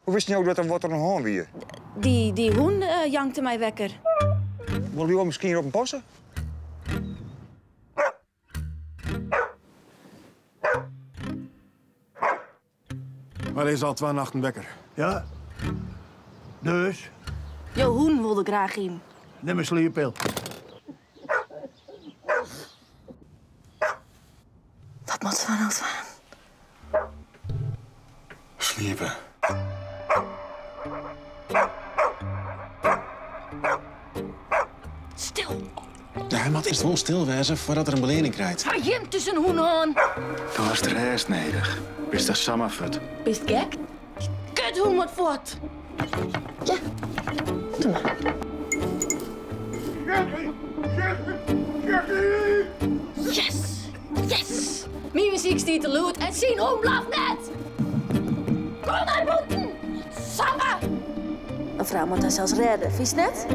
Hoe wisten jo dat der wat oan de hân wie? Dy, dy hûn jankte my wekker. Wolle jo miskien op him passe? Mar hy is al twa nachten wekker. Ja, dus? Jo hûn wol der graach yn. Nim in slieppil. Wat moatte we no dwaan? Sliepe. Stil! Ja, hy moat earst wol stil wêze foardat er in beleanning krijt. Ha jim thús in hûn hân? Do hast rêst nedich. Bist der samar fuort. Bist gek? Dy kuthûn moat fuort! Ja, doe mar. Yes! Yes! Myn muzyk stiet te lûd en syn hûn blaft net! Kom nei bûten! Samme! In frou moat harsels rêde, fynst net?